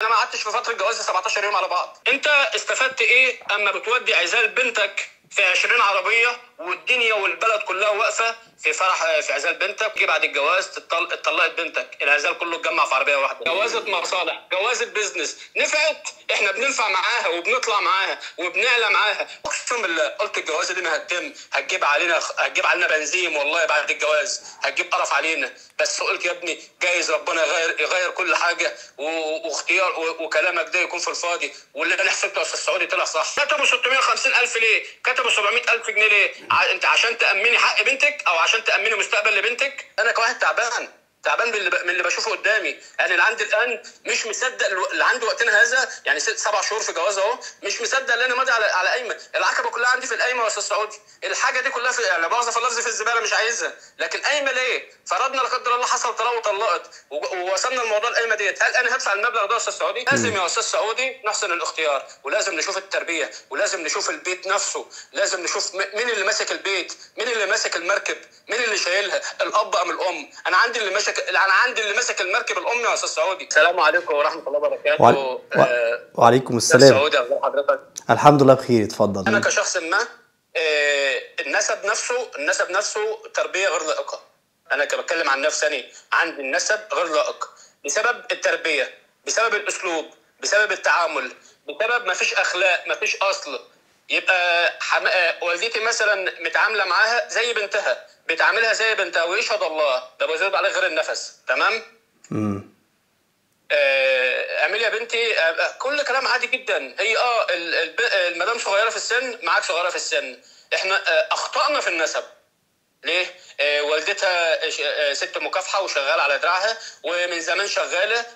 انا ما قعدتش في فترة جوازي 17 يوم على بعض. انت استفدت ايه اما بتودي عزال بنتك في 20 عربية والدنيا والبلد كلها واقفة في فرح في عزال بنتك؟ جه بعد الجواز اتطلقت بنتك، العزال كله اتجمع في عربية واحدة. جوازه مصالح، جوازه business، نفعت، احنا بننفع معاها وبنطلع معاها وبنعلى معاها. اقسم بالله قلت الجوازه دي ما هتتم، هتجيب علينا بنزين والله، بعد الجواز هتجيب قرف علينا. بس قلت يا ابني جايز ربنا يغير كل حاجة واختيار وكلامك ده يكون في الفاضي، واللي انا حسبته في السعودي طلع صح. كتبوا 650,000 ليه؟ كتبوا 700,000 جنيه ليه؟ انت عشان تامني حق بنتك او عشان تامني مستقبل لبنتك؟ انا كواحد تعبان من اللي بشوفه قدامي. انا اللي عندي الان مش مصدق اللي عندي وقتنا هذا، يعني 6 7 شهور في جواز اهو، مش مصدق ان انا ماضي على قايمة. العقبة كلها عندي في القايمة يا استاذ سعودي، الحاجة دي كلها في يعني بوظف اللفظ في الزبالة مش عايزها، لكن قايمة ليه؟ فرضنا لا قدر الله حصل طلاق وطلقت ووصلنا لموضوع القايمة ديت، هل انا هدفع المبلغ ده يا استاذ سعودي؟ لازم يا استاذ سعودي نحسن الاختيار، ولازم نشوف التربية، ولازم نشوف البيت نفسه، لازم نشوف مين اللي ماسك البيت، مين اللي ماسك المركب، مين اللي شايلها، الاب ام الام؟ انا عندي اللي ماسك المركب الام يا استاذ سعودي. السلام عليكم ورحمة الله وبركاته. وعليكم السلام. سعودي، اخبار حضرتك؟ الحمد لله بخير، اتفضل. انا كشخص ما النسب نفسه تربيه غير لائقة. انا بتكلم عن نفسي، انا عندي النسب غير لائق بسبب التربية، بسبب الاسلوب، بسبب التعامل، بسبب ما فيش اخلاق، ما فيش اصل. يبقى والدتي مثلا متعامله معاها زي بنتها، بتعاملها زي بنتها، ويشهد الله ده بزود عليه غير النفس، تمام؟ اعملي يا بنتي كل كلام عادي جدا. هي المدام صغيرة في السن، معاك صغيرة في السن. احنا اخطأنا في النسب. ليه؟ والدتها ست مكافحة وشغالة على دراعها ومن زمان شغالة،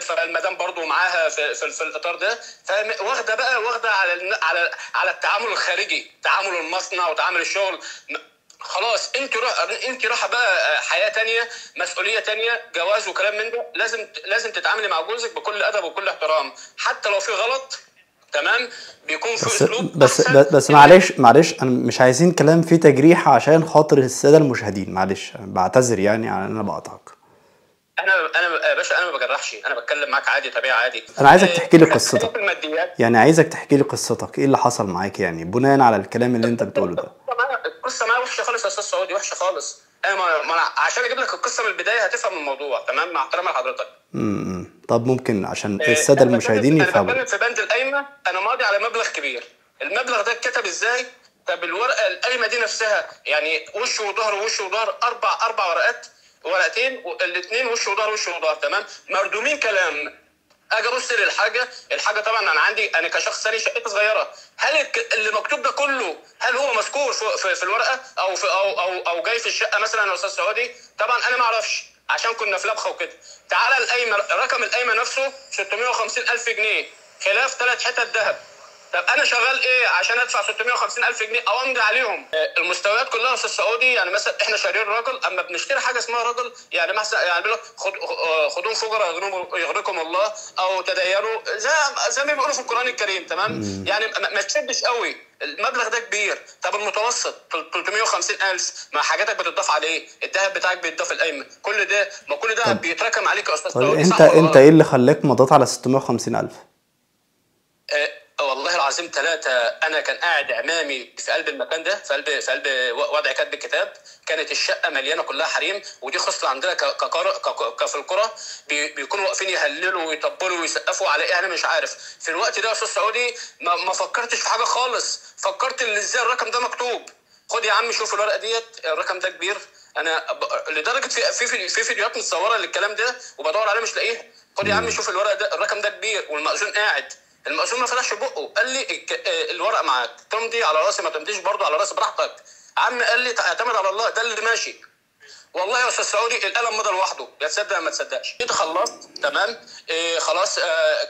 فالمدام برضو معاها في الاطار ده، فواخده بقى واخده على على التعامل الخارجي، تعامل المصنع وتعامل الشغل. خلاص انت رايحة بقى حياة تانية، مسؤولية تانية، جواز وكلام من ده. لازم تتعاملي مع جوزك بكل ادب وكل احترام، حتى لو في غلط، تمام؟ بيكون في اسلوب. بس معلش انا مش عايزين كلام فيه تجريح عشان خاطر السادة المشاهدين، معلش بعتذر يعني على ان انا بقطعك. انا يا باشا انا ما بجرحش، انا بتكلم معاك عادي طبيعي عادي. انا عايزك تحكي لي قصتك، يعني عايزك تحكي لي قصتك، ايه اللي حصل معاك يعني بناء على الكلام اللي انت بتقوله ده. القصة معايا وحشة خالص يا استاذ سعودي، وحشة خالص. انا ما عشان اجيب لك القصة من البداية هتفهم الموضوع، تمام؟ مع احترامي لحضرتك. طب ممكن عشان السادة المشاهدين يفهموا. انا في بند القايمة انا ماضي على مبلغ كبير، المبلغ ده اتكتب ازاي؟ طب الورقة القايمة دي نفسها يعني وش وظهر وش وظهر، اربع ورقات، ورقتين، الاثنين وش وظهر وش وظهر، تمام؟ مردومين كلام. اجي ابص للحاجة، الحاجة طبعا انا عندي انا كشخص ثاني شقتي صغيرة، هل اللي مكتوب ده كله هل هو مذكور في الورقة او في او او او جاي في الشقة مثلا يا استاذ سعودي؟ طبعا انا ما اعرفش عشان كنا في لبخه وكده. تعالى القايمة، رقم القايمة نفسه 650,000 جنيه خلاف 3 حتت ذهب. طب انا شغال ايه عشان ادفع 650,000 جنيه او امضي عليهم؟ المستويات كلها يا استاذ سعودي، يعني مثلا احنا شارين رجل، اما بنشتري حاجة اسمها رجل، يعني مثلا يعني بيقول لك خدوهم فجرا يغنيكم الله او تدينوا، زي ما بيقولوا في القران الكريم، تمام؟ يعني ما تشدش قوي، المبلغ ده كبير. طب المتوسط 350,000، ما حاجاتك بتضاف عليه، الذهب بتاعك بيتضاف القايمة، كل ده ما كل ده بيتراكم عليك يا استاذ سعودي. طيب انت ايه اللي خلاك مضيت على 650,000؟ والله العظيم 3، انا كان قاعد عمامي في قلب المكان ده، في قلب وضع كاتب الكتاب، كانت الشقة مليانة كلها حريم، ودي خصلة عندنا في القرى، بيكونوا واقفين يهللوا ويطبلوا ويسقفوا على ايه انا مش عارف. في الوقت ده يا استاذ سعودي ما فكرتش في حاجة خالص، فكرت ان ازاي الرقم ده مكتوب. خد يا عم شوف الورقة ديت، الرقم ده كبير. انا لدرجة في في في فيديوهات متصورة للكلام ده وبدور عليه مش لاقيها. خد يا عم شوف الورقة ده، الرقم ده كبير، والمأذون قاعد، المأذون ما فتحش بقه، قال لي الورقة معاك، تمضي على راسي ما تمضيش برضه على راسي براحتك. عم قال لي اعتمد على الله، ده اللي ماشي. والله يا استاذ سعودي القلم مضى لوحده، يا تصدق ما تصدقش. جيت خلصت تمام، خلاص.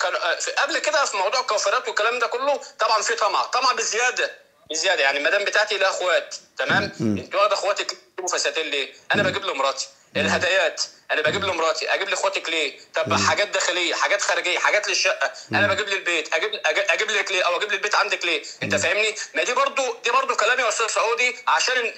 كان قبل كده في موضوع الكوافيرات والكلام ده كله طبعا في طمع بزيادة يعني. المدام بتاعتي لها اخوات، تمام؟ انت واخده اخواتك فساتين ليه؟ انا بجيب لمراتي الهدايات، انا بجيب لمراتي، اجيب لاخواتك ليه؟ طب حاجات داخلية، حاجات خارجية، حاجات للشقه، انا بجيب للبيت، اجيب لك ليه؟ او اجيب للبيت عندك ليه؟ انت فاهمني؟ ما دي برضو كلام يا استاذ سعودي، عشان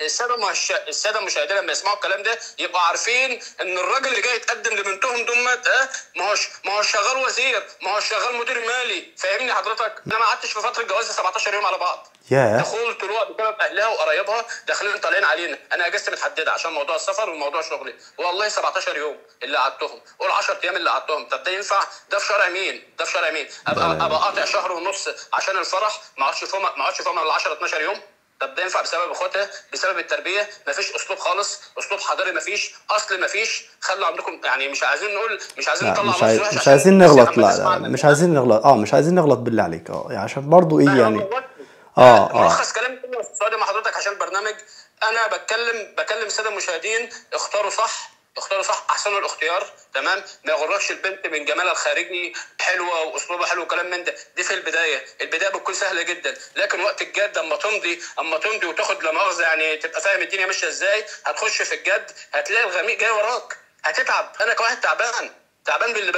السادة المشاهدين لما يسمعوا الكلام ده يبقوا عارفين ان الراجل اللي جاي يتقدم لبنتهم دمت ما هوش شغال وزير، ما هوش شغال مدير مالي، فاهمني حضرتك؟ انا ما قعدتش في فترة جواز 17 يوم على بعض. دخول طلوع بسبب اهلها وقرايبها داخلين طالعين علينا، انا اجازتي متحدده عشان موضوع السفر وموضوع شغلي، والله 17 يوم اللي قعدتهم، قول 10 ايام اللي قعدتهم. طب ده ينفع؟ ده في شرع مين؟ ده في شرع مين؟ ابقى قاطع شهر ونص عشان الفرح، ما اقعدش فيهم الا 10 12 يوم. طب ده ينفع؟ بسبب اخواتها، بسبب التربية، مفيش اسلوب خالص، اسلوب حضاري مفيش، اصل مفيش. خلوا عندكم يعني، مش عايزين نقول، مش عايزين نطلع، مش عايزين نغلط، لا مش عايزين نغلط، مش عايزين نغلط بالله عليك، يعني عشان برضو ايه يعني ملخص كلامي كله مع حضرتك عشان البرنامج، انا بكلم السادة المشاهدين، اختاروا صح، اختاروا صح، احسنوا الاختيار، تمام؟ ما يغركش البنت من جمالها الخارجي، حلوة واسلوبها حلو وكلام من ده، دي في البداية، البداية بتكون سهلة جدا، لكن وقت الجد اما تمضي وتاخد لا مؤاخذة يعني تبقى فاهم الدنيا ماشية ازاي، هتخش في الجد هتلاقي الغميق جاي وراك، هتتعب. انا كواحد تعبان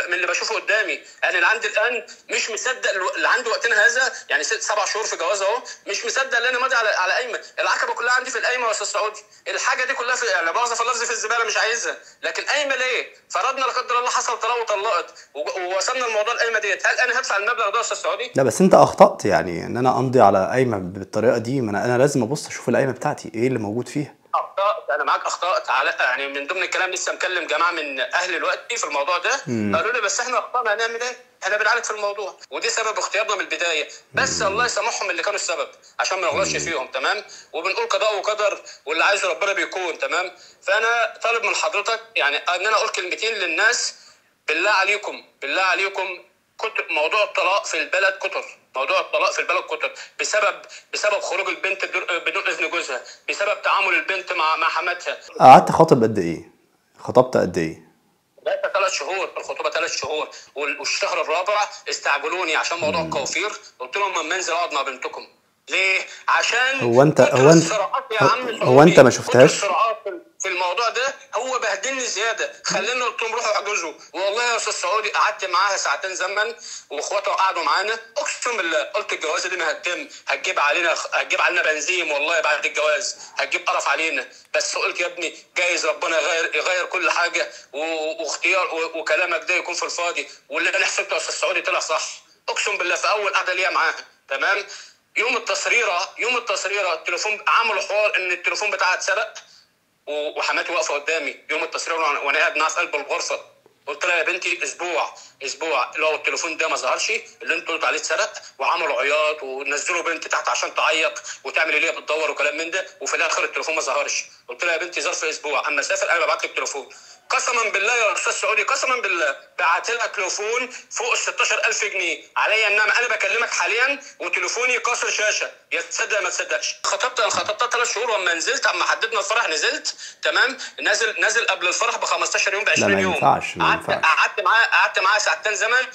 من اللي بشوفه قدامي، يعني اللي عندي الان مش مصدق، اللي عنده وقتنا هذا يعني 7 شهور في جواز اهو، مش مصدق ان انا ماضي على قايمة، العقبة كلها عندي في القايمة يا استاذ سعودي، الحاجة دي كلها في يعني مؤاخذة في اللفظ في الزبالة مش عايزها، لكن قايمة ليه؟ فرضنا لا قدر الله حصل طلاق وطلقت ووصلنا لموضوع القايمة ديت، هل انا هدفع المبلغ ده يا استاذ سعودي؟ لا بس انت اخطات، يعني ان انا امضي على قايمة بالطريقة دي، ما انا لازم ابص اشوف القايمة بتاعتي ايه اللي موجود فيها. اخطات، انا معاك اخطات، على يعني من ضمن الكلام لسه مكلم جماعة من اهل الوقت في الموضوع ده، قالوا لي بس احنا اخطانا، هنعمل ايه؟ احنا بنعالج في الموضوع، ودي سبب اختيارنا من البداية، بس الله يسامحهم اللي كانوا السبب عشان ما نغلطش فيهم، تمام؟ وبنقول قضاء وقدر واللي عايزه ربنا بيكون، تمام؟ فانا طالب من حضرتك يعني ان انا اقول كلمتين للناس، بالله عليكم بالله عليكم، موضوع الطلاق في البلد كتر، موضوع الطلاق في البلد كتر بسبب خروج البنت بدون اذن جوزها، بسبب تعامل البنت مع حماتها. قعدت خاطب قد ايه؟ خطبت قد ايه؟ 3 شهور، الخطوبة 3 شهور، والشهر الرابع استعجلوني عشان موضوع الكوافير، قلت لهم اما انزل اقعد مع بنتكم. ليه؟ عشان هو انت ما شفتهاش؟ في الموضوع ده هو بهدلني زيادة، خلينا قلت لهم روحوا احجزوا. والله يا استاذ سعودي قعدت معاها ساعتين زمن، واخواته قعدوا معانا، اقسم بالله قلت الجوازه دي ما هتتم، هتجيب علينا بنزين والله بعد الجواز، هتجيب قرف علينا، بس قلت يا ابني جايز ربنا يغير كل حاجة، واختيار وكلامك ده يكون في الفاضي، واللي انا حسبته يا استاذ سعودي طلع صح، اقسم بالله في اول قعدة ليا معاها، تمام؟ يوم التصريره التليفون عملوا حوار ان التليفون بتاعها اتسرق، وحماتي واقفة قدامي يوم التصريره وانا قاعد معاها في قلب الغرفة، قلت لها يا بنتي اسبوع لو التليفون ده ما ظهرش اللي انتوا قلتوا عليه اتسرق، وعملوا عياط ونزلوا بنت تحت عشان تعيط وتعمل اللي هي بتدور وكلام من ده، وفي الاخر التليفون ما ظهرش. قلت لها يا بنتي ظرف اسبوع اما اسافر انا ببعت لك تليفون. قسما بالله يا استاذ سعودي، قسما بالله بعت لها تليفون فوق ال 16000 جنيه عليا، انما انا بكلمك حاليا وتليفوني كسر شاشة، يا تصدق ما تصدقش. انا خطبتها 3 شهور، واما نزلت اما حددنا الفرح نزلت، تمام؟ نازل قبل الفرح ب 15 يوم ب 20 يوم. ما ينفعش. قعدت معاها ساعتين زمن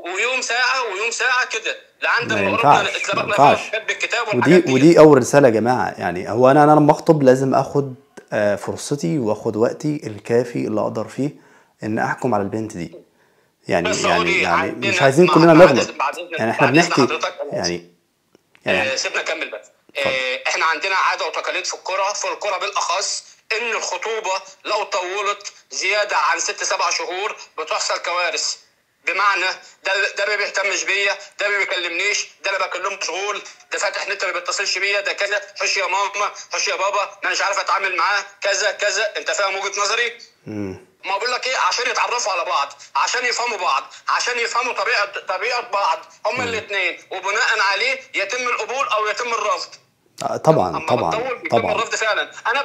ويوم ساعة ويوم ساعة كده لعند ما قربنا اتلبخنا في الكتاب. ودي اول رسالة يا جماعة، يعني هو انا لما اخطب لازم اخد فرصتي واخد وقتي الكافي اللي اقدر فيه ان احكم على البنت دي. يعني يعني يعني مش عايزين كلنا نغلط، يعني احنا بنحكي يعني سيبنا نكمل بس. احنا عندنا عادة وتقاليد في القرى بالاخص، ان الخطوبة لو طولت زيادة عن 6 7 شهور بتحصل كوارث. بمعنى ده ما بيهتمش بيا، ده ما بيكلمنيش، ده انا بكلمه مشغول، ده فاتح نت ما بيتصلش بيا، ده كذا، حش يا ماما حش يا بابا، انا مش عارف اتعامل معاه كذا كذا. انت فاهم وجهه نظري؟ ما بقول لك ايه، عشان يتعرفوا على بعض، عشان يفهموا بعض، عشان يفهموا طبيعة بعض هما الاثنين، وبناء عليه يتم القبول او يتم الرفض. طبعا طبعا طبعا الرفض فعلا. انا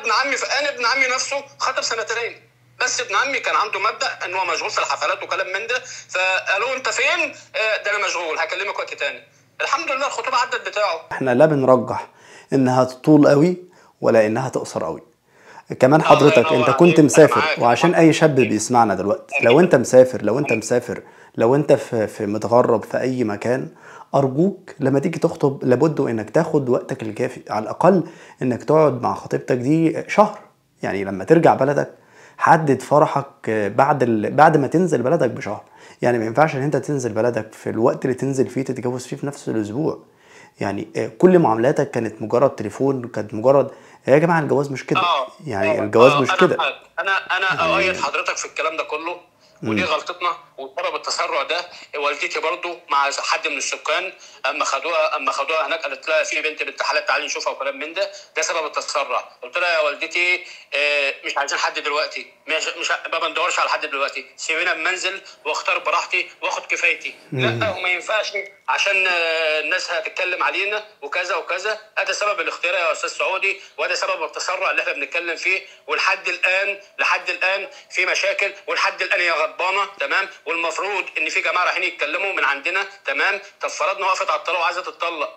ابن عمي نفسه خطب 2 سنين بس. ابن عمي كان عنده مبدا ان هو مشغول في الحفلات وكلام من ده، فقالوا انت فين؟ ده انا مشغول، هكلمك وقت تاني. الحمد لله الخطوبة عدت بتاعه. احنا لا بنرجح انها تطول قوي ولا انها تقصر قوي. كمان حضرتك انت كنت مسافر، وعشان اي شاب بيسمعنا دلوقتي، لو انت مسافر لو انت في متغرب في اي مكان، ارجوك لما تيجي تخطب لابد انك تاخد وقتك الكافي، على الاقل انك تقعد مع خطيبتك دي شهر. يعني لما ترجع بلدك حدد فرحك بعد ما تنزل بلدك بشهر. يعني ما ينفعش ان انت تنزل بلدك في الوقت اللي تنزل فيه تتجوز فيه في نفس الاسبوع. يعني كل معاملاتك كانت مجرد تليفون، كانت مجرد يا جماعة الجواز مش كده. يعني الجواز مش كده. انا اؤيد حضرتك في الكلام ده كله، ودي غلطتنا وسبب التسرع ده. والدتي برضو مع حد من السكان اما خدوها هناك قالت لها في بنت حلال تعالي نشوفها وكلام من ده، ده سبب التسرع. قلت لها يا والدتي مش عايزين حد دلوقتي، مش ما بندورش على حد دلوقتي، سيبينا بمنزل واختار براحتي واخد كفايتي. لا وما ينفعش عشان الناس هتتكلم علينا وكذا وكذا. هذا سبب الاختيار يا استاذ سعودي، وهذا سبب التسرع اللي احنا بنتكلم فيه. ولحد الان لحد الان في مشاكل، ولحد الان هي غضبانه، تمام. والمفروض ان في جماعة رايحين يتكلموا من عندنا، تمام. طب فرضنا وقفت على الطلاق وعايزه تتطلق،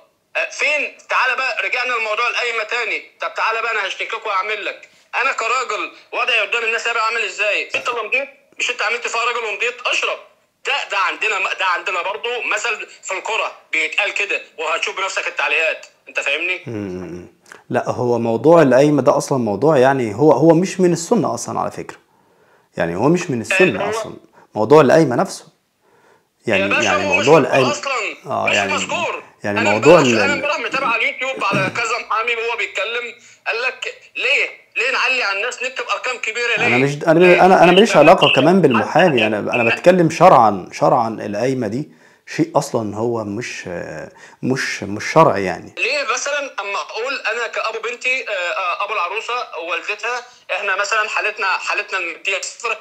فين؟ تعالى بقى رجعنا لموضوع القايمة تاني. طب تعالى بقى انا هشتكي لك واعمل لك. انا كراجل وضعي قدام الناس هيبقى عامل ازاي؟ انت اللي مضيت، مش انت عملت فيها راجل ومضيت، اشرب. ده عندنا برضه مثل في الكرة بيتقال كده، وهتشوف بنفسك التعليقات، انت فاهمني؟ لا هو موضوع القايمة ده اصلا موضوع يعني هو مش من السنة اصلا على فكرة. يعني هو مش من السنة اصلا موضوع القايمة نفسه. يعني موضوع القايمة اصلا مش يعني مذكور. يعني موضوع انا امبارح متابع على اليوتيوب على كذا محامي وهو بيتكلم، قال لك ليه نعلي على الناس نكتب ارقام كبيرة ليه؟ انا مش انا انا ماليش علاقة كمان بالمحامي. انا بتكلم شرعا القايمة دي شيء اصلا هو مش شرعي. يعني ليه مثلا اما اقول انا كابو بنتي، ابو العروسة ووالدتها، احنا مثلا حالتنا المادية صفر،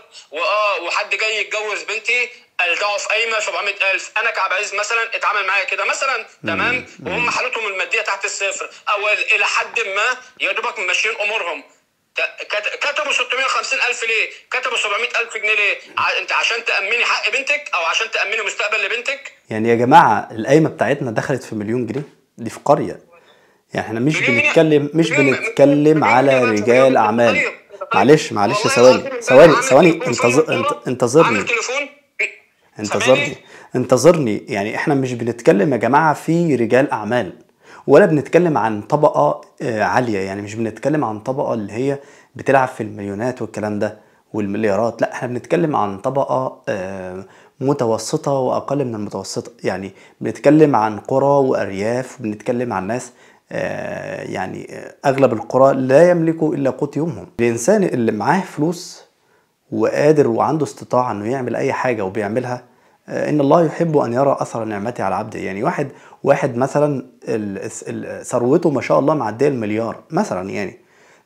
وحد جاي يتجوز بنتي الدعوة في قايمة 700,000، انا كعبد العزيز مثلا اتعامل معايا كده مثلا، تمام، وهم حالتهم المادية تحت الصفر او الى حد ما يا دوبك ماشيين امورهم. كتبوا 650,000 ليه؟ كتبوا 700,000 جنيه ليه؟ انت عشان تأمني حق بنتك او عشان تأمني مستقبل لبنتك؟ يعني يا جماعة القايمة بتاعتنا دخلت في 1,000,000 جنيه، دي في قرية. يعني احنا مش بنتكلم على رجال اعمال. معلش ثواني انتظرني. يعني احنا مش بنتكلم يا جماعة في رجال اعمال، ولا بنتكلم عن طبقة عالية. يعني مش بنتكلم عن طبقة اللي هي بتلعب في المليونات والكلام ده والمليارات، لا احنا بنتكلم عن طبقة متوسطة وأقل من المتوسطة. يعني بنتكلم عن قرى وأرياف، وبنتكلم عن ناس يعني أغلب القرى لا يملكوا إلا قوت يومهم. الإنسان اللي معاه فلوس وقادر وعنده استطاعة إنه يعمل أي حاجة وبيعملها، إن الله يحب أن يرى أثر نعمته على عبده. يعني واحد مثلا ثروته ما شاء الله معدية المليار مثلا، يعني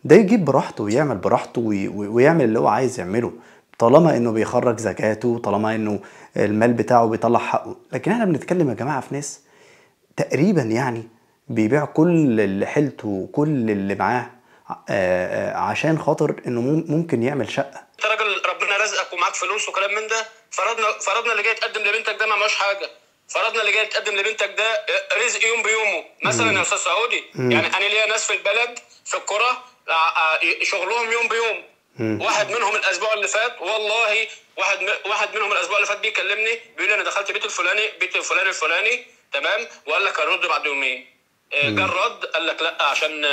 ده يجيب براحته ويعمل براحته ويعمل اللي هو عايز يعمله، طالما إنه بيخرج زكاته، طالما إنه المال بتاعه بيطلع حقه. لكن إحنا بنتكلم يا جماعة في ناس تقريبا يعني بيبيع كل اللي حيلته وكل اللي معاه عشان خاطر إنه ممكن يعمل شقة. أنت راجل ربنا رزقك ومعاك فلوس وكلام من ده، فرضنا اللي جاي يتقدم لبنتك ده ما معهوش حاجة، فرضنا اللي جاي يتقدم لبنتك ده رزق يوم بيومه مثلا يا استاذ سعودي. يعني انا ليا ناس في البلد في القرى شغلهم يوم بيوم. واحد منهم الاسبوع اللي فات، والله واحد منهم الاسبوع اللي فات بيكلمني بيقول لي انا دخلت بيت الفلاني، بيت الفلاني الفلاني، تمام، وقال لك هرد بعد يومين. جه الرد قال لك لا عشان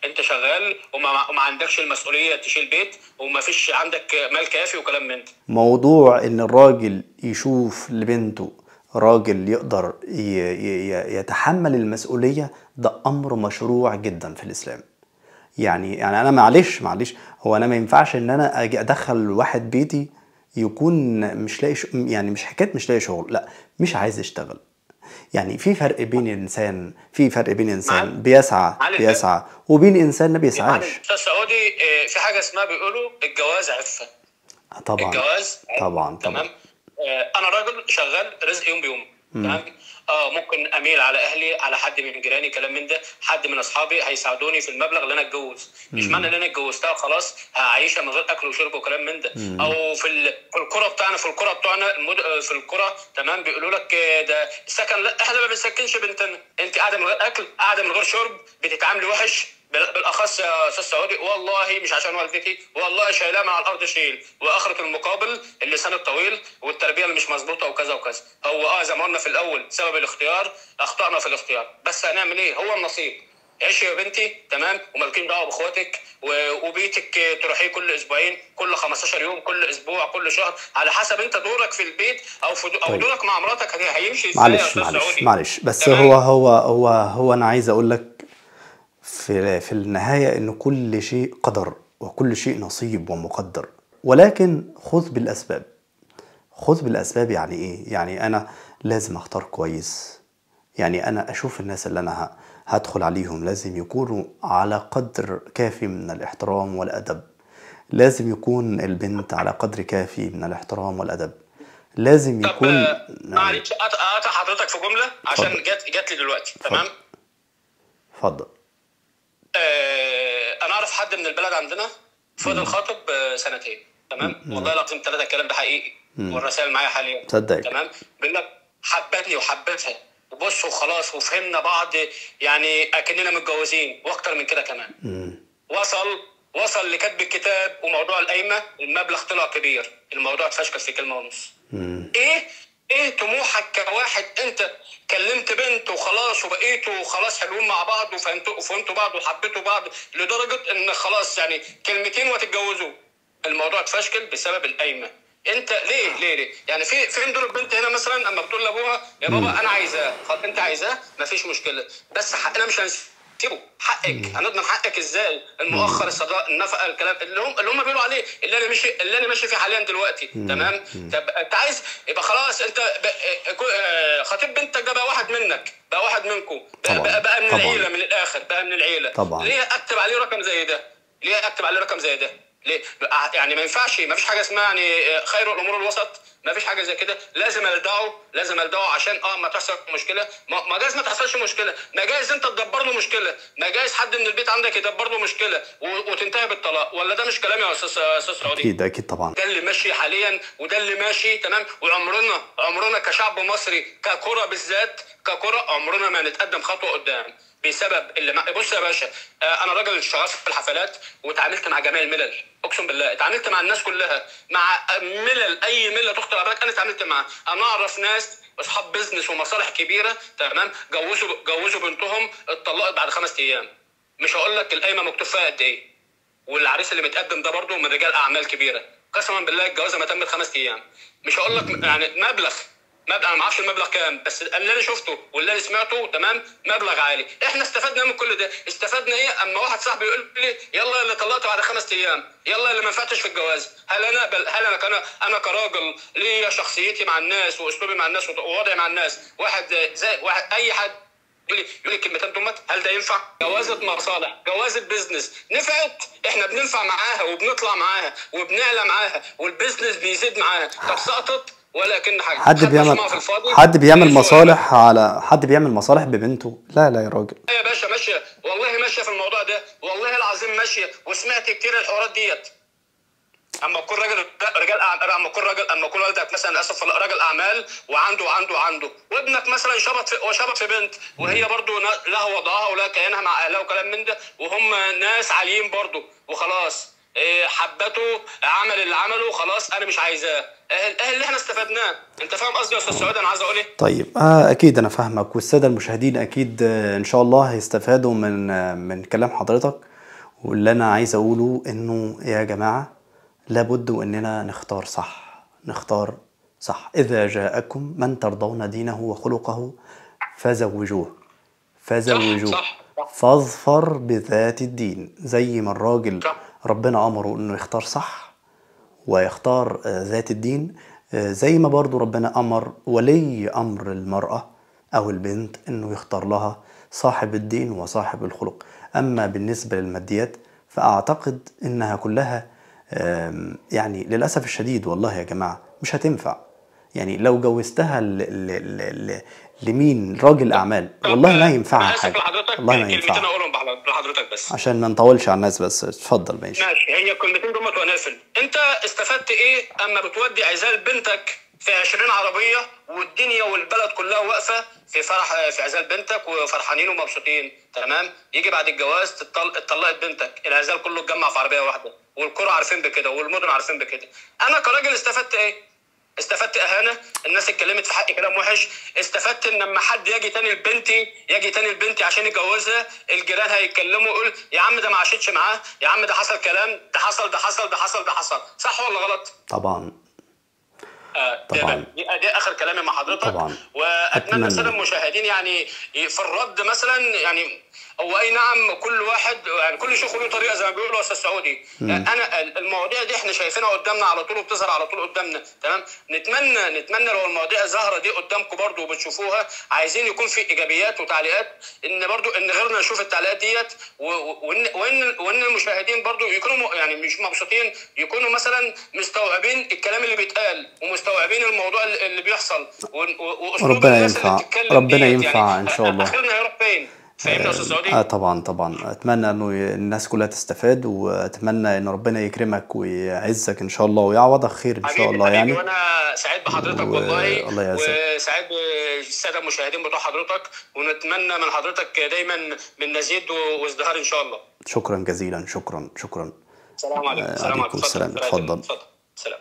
انت شغال وما عندكش المسؤولية تشيل بيت وما فيش عندك مال كافي وكلام من ده. موضوع ان الراجل يشوف لبنته راجل يقدر يتحمل المسؤولية ده امر مشروع جدا في الاسلام. يعني انا معلش هو انا ما ينفعش ان انا اجي ادخل واحد بيتي يكون مش لاقي يعني مش حكاية مش لاقي شغل، لا مش عايز يشتغل. يعني في فرق بين انسان، بيسعى وبين انسان ما بيسعاش. استاذ سعودي في حاجة اسمها بيقولوا الجواز عفة. طبعا الجواز طبعا تمام. انا راجل شغال رزق يوم بيوم، تمام، ممكن اميل على اهلي، على حد من جيراني، كلام من ده، حد من اصحابي هيساعدوني في المبلغ اللي انا اتجوز. مش معنى ان انا اتجوزتها خلاص هعيشها من غير اكل وشرب وكلام من ده. او في القرى بتاعنا، في القرى تمام، بيقولوا لك ده سكن، لا احنا ما بنسكنش بنتنا، انت قاعدة من غير اكل، قاعدة من غير شرب، بتتعاملي وحش، بالاخص يا استاذ سعودي، والله مش عشان والدتي، والله شايلها من على الارض شيل، واخره المقابل اللسان الطويل والتربية اللي مش مظبوطة وكذا وكذا. هو زي ما قلنا في الاول سبب الاختيار، اخطانا في الاختيار، بس هنعمل ايه؟ هو النصيب. عيشي يا بنتي، تمام، ومالكين دعوه باخواتك، وبيتك تروحيه كل اسبوعين، كل 15 يوم، كل اسبوع، كل شهر، على حسب انت دورك في البيت او في او طيب. دورك مع مراتك هيمشي ازاي. معلش معلش معلش، بس تمام. هو هو هو هو انا عايز اقول لك في النهاية ان كل شيء قدر وكل شيء نصيب ومقدر، ولكن خذ بالاسباب. خذ بالاسباب يعني ايه؟ يعني انا لازم اختار كويس، يعني انا اشوف الناس اللي انا هدخل عليهم لازم يكونوا على قدر كافي من الاحترام والأدب، لازم يكون البنت على قدر كافي من الاحترام والأدب، لازم يكون. طب معلش اقطع حضرتك في جملة عشان جت لي دلوقتي. تمام، اتفضل. انا اعرف حد من البلد عندنا فضل خاطب سنتين، تمام، والله العظيم ثلاثة، الكلام ده حقيقي والرسائل معايا حاليا. تصدق. تمام، بيقول لك حبتني وحبتها وبص وخلاص وفهمنا بعض، يعني اكننا متجوزين واكتر من كده كمان. وصل لكتب الكتاب وموضوع القايمة، المبلغ طلع كبير، الموضوع اتفشكل في كلمة ونص. ايه طموحك كواحد انت كلمت بنت وخلاص وبقيتوا خلاص حلوين مع بعض وفهمتوا بعض وحبيتوا بعض لدرجة ان خلاص يعني كلمتين وتتجوزوا، الموضوع اتفشكل بسبب القايمة. انت ليه ليه ليه؟ يعني فين دور البنت هنا مثلا اما بتقول لابوها يا بابا انا عايزاه، خلاص انت عايزاه مفيش مشكلة، بس حقنا مش هنسيبه، حقك هنضمن حقك ازاي؟ المؤخر، الصداق، النفقة، الكلام اللي هم بيقولوا عليه اللي انا ماشي فيه حاليا دلوقتي. تمام. طب انت عايز يبقى خلاص انت خطيب بنتك ده بقى واحد منك، بقى واحد منكم، بقى من العيلة، من الاخر بقى من العيلة. طبعا. ليه اكتب عليه رقم زي ده؟ ليه اكتب عليه رقم زي ده؟ ليه؟ يعني ما ينفعش، ما فيش حاجة اسمها يعني خير الامور الوسط، ما فيش حاجة زي كده. لازم الدعه، لازم الدعه عشان ما تحصل مشكلة، ما جايز ما تحصلش مشكلة، ما جايز انت تدبر له مشكلة، ما جايز حد من البيت عندك يدبر له مشكلة وتنتهي بالطلاق. ولا ده مش كلام يا استاذ سعودي؟ اكيد اكيد طبعا. ده اللي ماشي حاليا وده اللي ماشي، تمام. وعمرنا كشعب مصري ككره بالذات، ككره عمرنا ما نتقدم خطوة قدام بسبب اللي بص يا باشا، انا راجل شغال في الحفلات واتعاملت مع جميع الملل، اقسم بالله اتعاملت مع الناس كلها، مع ملل، اي ملة تخطر على بالك انا اتعاملت معاها. انا اعرف ناس اصحاب بزنس ومصالح كبيرة، تمام، جوزوا بنتهم، اتطلقت بعد 5 ايام. مش هقول لك القايمة مكتوب فيها قد ايه، والعريس اللي متقدم ده برده من رجال اعمال كبيرة، قسما بالله الجوازه ما تمت 5 ايام. مش هقول لك يعني مبلغ، انا ما اعرفش المبلغ كام، بس اللي انا شفته واللي انا سمعته، تمام، مبلغ عالي. احنا استفدنا من كل ده؟ استفدنا ايه اما واحد صاحبي يقول لي يلا اللي طلقته بعد 5 ايام، يلا اللي ما نفعتش في الجواز؟ هل انا انا كراجل ليا شخصيتي مع الناس واسلوبي مع الناس ووضعي مع الناس، واحد زي واحد اي حد يقول لي الكلمتين دول، هل ده ينفع؟ جوازة مصالح، جوازة business نفعت، احنا بننفع معاها وبنطلع معاها وبنعلى معاها وال business بيزيد معاها. طب سقطت ولكن حاجة، حد بيعمل مصالح على حد بيعمل مصالح ببنته؟ لا لا يا راجل. يا باشا ماشية، والله ماشية في الموضوع ده، والله العظيم ماشية، وسمعت كتير الحوارات ديت. اما يكون راجل اما يكون راجل، اما يكون والدك مثلا اسف راجل اعمال وعنده عنده عنده، وابنك مثلا شبط في بنت وهي برضو لها وضعها ولها كيانها مع اهلها وكلام من ده، وهم ناس عاليين برضو، وخلاص حبته، عمل اللي عمله، خلاص انا مش عايزاه. ايه اللي احنا استفدناه؟ انت فاهم قصدي يا استاذ سعود انا عايز اقول ايه؟ طيب اكيد انا فاهمك، والسادة المشاهدين اكيد ان شاء الله هيستفادوا من كلام حضرتك. واللي انا عايز اقوله انه يا جماعة لابد واننا نختار صح، نختار صح. اذا جاءكم من ترضون دينه وخلقه فزوجوه، فزوجوه، صح. فاظفر بذات الدين. زي ما الراجل ربنا أمره إنه يختار صح ويختار ذات الدين، زي ما برضو ربنا أمر ولي أمر المرأة أو البنت إنه يختار لها صاحب الدين وصاحب الخلق. أما بالنسبة للماديات فأعتقد إنها كلها يعني للأسف الشديد والله يا جماعة مش هتنفع. يعني لو جوزتها لمين؟ راجل أعمال، والله ما ينفعها حاجة، والله ما ينفعها. كلمتين أقولهم لحضرتك بس عشان ما نطولش على الناس، بس اتفضل. ماشي، هي كلمتين دول وأنا قافل. أنت استفدت إيه أما بتودي عزال بنتك في 20 عربية والدنيا والبلد كلها واقفة في فرح في عزال بنتك وفرحانين ومبسوطين، تمام. يجي بعد الجواز اتطلقت بنتك، العزال كله اتجمع في عربية واحدة، والقرى عارفين بكده والمدن عارفين بكده. انا كراجل استفدت ايه؟ استفدت اهانه، الناس اتكلمت في حقي كلام وحش، استفدت ان لما حد يجي تاني لبنتي، يجي تاني لبنتي عشان يتجوزها، الجيران هيتكلموا يقول يا عم ده ما عاشتش معاه، يا عم ده حصل كلام، ده حصل ده حصل ده حصل ده حصل، صح ولا غلط؟ طبعا. طبعا. دي اخر كلامي مع حضرتك. طبعا. واتمنى السادة المشاهدين يعني في الرد مثلا، يعني هو اي نعم كل واحد يعني كل شيخ له طريقه زي ما بيقولوا يا استاذ سعودي. انا المواضيع دي احنا شايفينها قدامنا على طول وبتظهر على طول قدامنا، تمام. نتمنى لو المواضيع الظاهرة دي قدامكم برضو وبتشوفوها، عايزين يكون في ايجابيات وتعليقات، ان برضو ان غيرنا يشوف التعليقات ديت، وان المشاهدين برضو يكونوا يعني مش مبسوطين، يكونوا مثلا مستوعبين الكلام اللي بيتقال ومستوعبين الموضوع اللي بيحصل، ربنا ينفع، ربنا ينفع يعني ان شاء الله. اخرنا هيروح فين؟ فاهمني يا استاذ سعودي؟ طبعا طبعا. اتمنى انه الناس كلها تستفاد، واتمنى ان ربنا يكرمك ويعزك ان شاء الله ويعوضك خير ان شاء الله. يعني وانا سعيد بحضرتك والله، الله يعزك، وسعيد بالساده المشاهدين بتوع حضرتك، ونتمنى من حضرتك دايما من مزيد وازدهار ان شاء الله. شكرا جزيلا، شكرا شكرا. السلام عليكم. السلام عليكم. السلام. اتفضل. سلام.